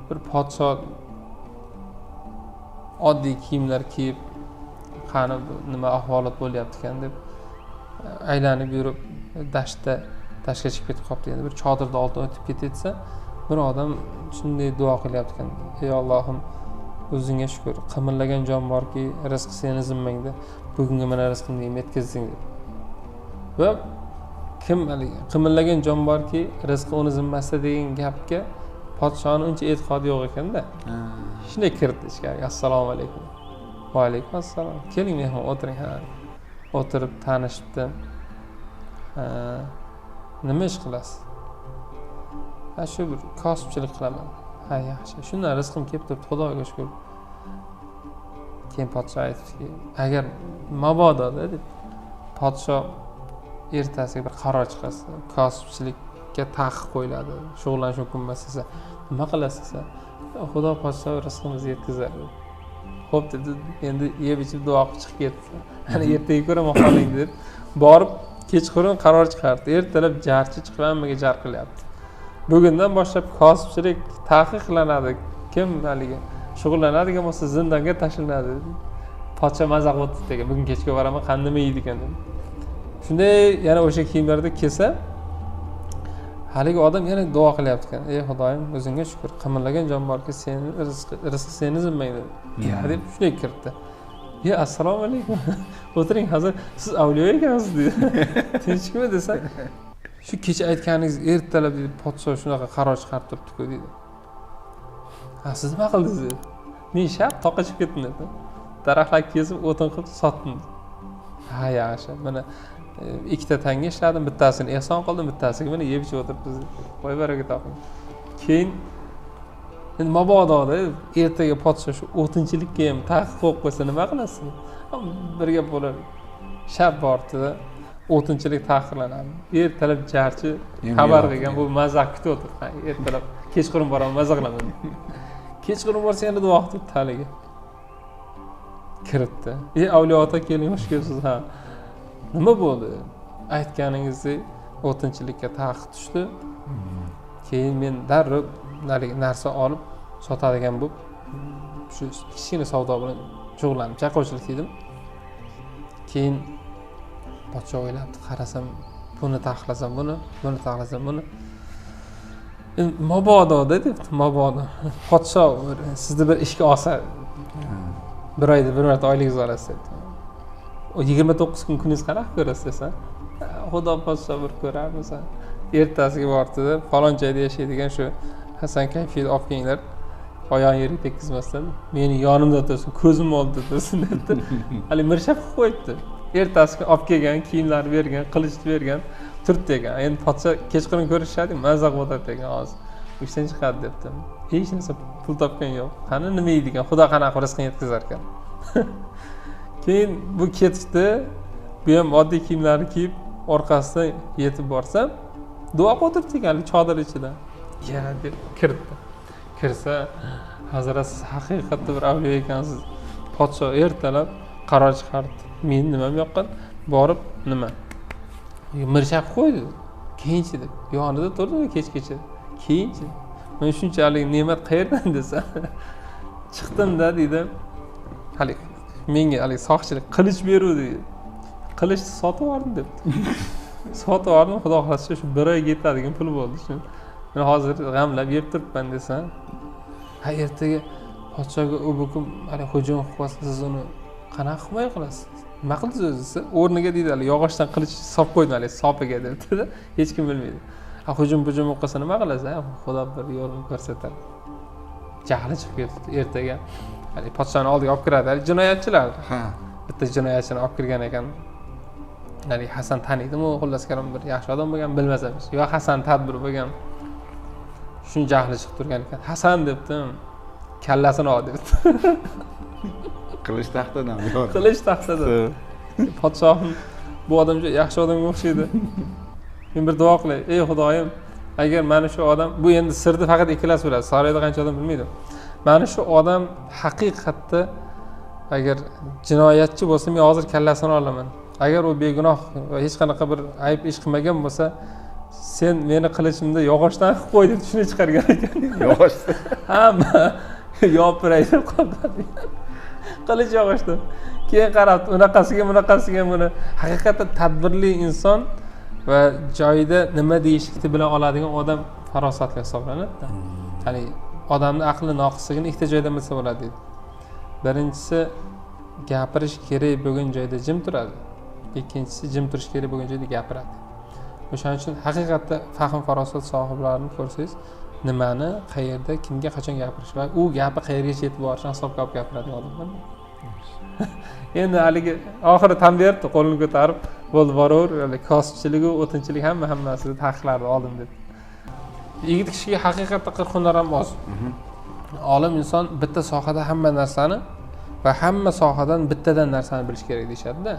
Bir podsho oddiy kiyimlar kiyib, qani nima ahvolat bo'lyapti ekan deb aylanib yurib dashtda dashtga chiqib ketib qolibdi. Endi bir chodirda oldidan o'tib ketsa, bir odam shunday duo qilyapti ekan: ey Allohim, o'zingga shukur, qimirlagan jon borki, rizq seni zimmangda, bugungi mana rizqimni yetkazding deb. Va kim haligi qimirlagan jon borki, rizqi uni zimmasida degan gapga podshoni uncha e'tiqodi yo'q ekanda. Shunday kirdi ichkariga: assalomu alaykum. Va alaykum assalom. Keling mehmon, o'tiring. Ha. O'tirib tanishibdi. Nima ish qilasiz? Ha, shu bir kosibchilik qilaman. Ha, yaxshi. Shundan rizqim kelib turibdi, Xudoga shukur. Keyin podsho aytibdiki, agar mabodo deb podsho ertasiga bir qaror chiqarsa, kosibchilikka taqiq qo'yiladi, shug'ullanish mumkin emas desa, nima qilasiz desa, Xudo podsho rizqimizni yetkazar. Xo'p dedi, endi yeb ichib duo qilib chiqib ketdi. Ana ertaga ko'raman holingni deb borib kechqurun qaror chiqardi. Ertalab jarchi chiqib hammaga jar qilyapti. Bugundan boshlab kosibchilik taqiqlanadi. Kim haligi shug'ullanadigan bo'lsa zindonga tashlanadi. Podsho maza qilib o'tirdi ekan. Bugun kechga boraman, qani nima yeydi ekan deb. Shunday yana o'sha kiyimlarda kelsa, haligi odam yana duo qilyapti ekan. Ey Xudoyim, o'zingga shukur, qimirlagan jon borki, seni rizqi seni zimmangda. Ya deb shunday kirdi. Ya assalomu alaykum. O'tiring, hozir siz avliyo ekansiz dedi. Tinchmi desa, shu kecha aytganingiz ertalab dedi, podsho shunaqa qaror chiqarib turibdi-ku dedi. Ha, siz nima qildingiz dedi. Men shart toqqa chiqib ketdim dedi. Daraxtlar kesib o'tin qilib sotdim. Ha, yaxshi. Mana ikkita tanga ishladim, bittasini ehson qildim, bittasiga mana yeb ichib o'tiribmiz. Voy baraka toping. Keyin endi mabodo ertaga podsho shu o'tinchilikka ham taqiq qo'yib qo'ysa nima qilasiz? Bir gap bo'lar. Shab bordi-da, o'tinchilik taqiqlanadi. Ertalab jarchi xabar qilgan, bu maza kutib o'tirdi. Ertalab kechqurun boraman, maza qilaman. Kechqurun borsa yana duo qilib haligi. Kiritdi. Ey avliyo ota, keling, xush kelibsiz. Ha. Nima bo'ldi? Aytganingizdek o'tinchilikka taqiq tushdi. Keyin men darrov haligi narsa olib sotadigan bo'lib, shu kichkina savdo bilan shug'ullanib, chaqovchilik dedim. Keyin podsho o'ylabdi, qarasam buni taqiqlasam buni, buni taqiqlasam buni. Mabodo debdi, mabodo. Podsho sizni bir ishga olsa, bir oyda bir marta oyligingizni olasiz debdi. O 29 kun kuningiz qanaqa ko'rasiz desa, Xudo podsho bir ko'rarmiz. Ertasiga bordi-da, falon joyda yashaydigan shu Hasan Kayfiyni olib kelinglar, oyog'ini yerga tekkizmasdan meni yonimda tursin, ko'zim oldida tursin debdi. Hali mirshab qilib qo'yibdi. Ertasi olib kelgan, kiyimlarni bergan, qilichni bergan, turibdi ekan. Endi podsho kechqurun ko'rishadi, maza qilib o'tirdi ekan, hozir ishdan chiqadi debdi. Hech narsa pul topgan yo'q. Qani nima yeydi ekan, Xudo qanaqa rizqini yetkazar ekan. Keyin bu ketibdi, bu ham oddiy kiyimlarni kiyib orqasidan yetib borsa, duo qilib o'tiribdi ekan chodir ichida. Ya deb kirdi. Kirsa, hazrat siz haqiqatda bir avliyo ekansiz. Podsho ertalab qaror chiqardi. Men nimam yoqqan? Borib nima? Mirshab qo'ydi. Keyinchi deb. Yonida turdi kechgacha. Keyinchi. Men shunchalik ne'mat qayerdan desa, chiqdim-da dedi. Hali menga hali soqchilik qilich beruvdi dedi. Qilichni sotib yubordim debdi. Sotib yubordim, Xudo xohlasa shu bir oyga yetadigan pul bo'ldi shu. Men hozir g'amlab yeb turibman desa, ha ertaga podshoga u bu kun hali hujum qilib qolsa, siz uni qanaqa himoya qilasiz? Nima qildingiz o'zi desa, o'rniga deydi, hali yog'ochdan qilich solib qo'ydim hali sopiga debdi-da, hech kim bilmaydi. Ha hujum bo'lib qolsa nima qilasiz? Ha Xudo bir yo'lini ko'rsatadi. Jahli chiqib ketdi. Ertaga hali podshoni oldiga olib kiradi, hali jinoyatchilar. Ha. Bitta jinoyatchini olib kirgan ekan. Hali Hasan taniydimi, xullas kalom bir yaxshi odam bo'lgan, bilmasam. Yo Hasan tadbir bo'lgan. Shuni jahli chiqib turgan ekan. Hasan debdi, kallasini ol debdi. Qilich taxtadan. Qilich taxtadan. Podshohim bu odam juda yaxshi odamga o'xshaydi. Men bir duo qilay, ey Xudoyim, agar mana shu odam, bu endi sirni faqat ikkalasi biladi, saroyda qancha odam bilmaydi. Mana shu odam haqiqatda agar jinoyatchi bo'lsa, men hozir kallasini olaman. Agar u begunoh va hech qanaqa bir ayb ish qilmagan bo'lsa, Sen meni qilichimni yog'ochdan qilib qo'y, deb shuni chiqargan ekan. Yog'och. Hamma yopiray deb qoldi, qilich yog'ochdan. Keyin qarabdi, unaqasiga, bunaqasiga. Buni haqiqatda tadbirli inson va joyida nima deyishni bila oladigan odam farosatli hisoblanadida. Haligi odamni aqli noqisligini ikkita joydan bilsa bo'ladi deydi. Birinchisi, gapirish kerak bo'lgan joyda jim turadi, ikkinchisi, jim turish kerak bo'lgan joyda gapiradi. O'shaning uchun haqiqatda fahm farosat sohiblarini ko'rsangiz, nimani, qayerda, kimga, qachon gapirish va u gapi qayergacha yetib borishini hisobga olib gapiradigan odamlar. Endi haligi oxiri tan beribdi, qo'lini ko'tarib, bo'ldi, boraver, haligi kosibchiligu o'tinchilik, hamma hammasini taqiqlarni oldim deb. Yigit kishiga haqiqatda 40 hunar ham oz. Olim inson bitta sohada hamma narsani va hamma sohadan bittadan narsani bilish kerak deyishadida.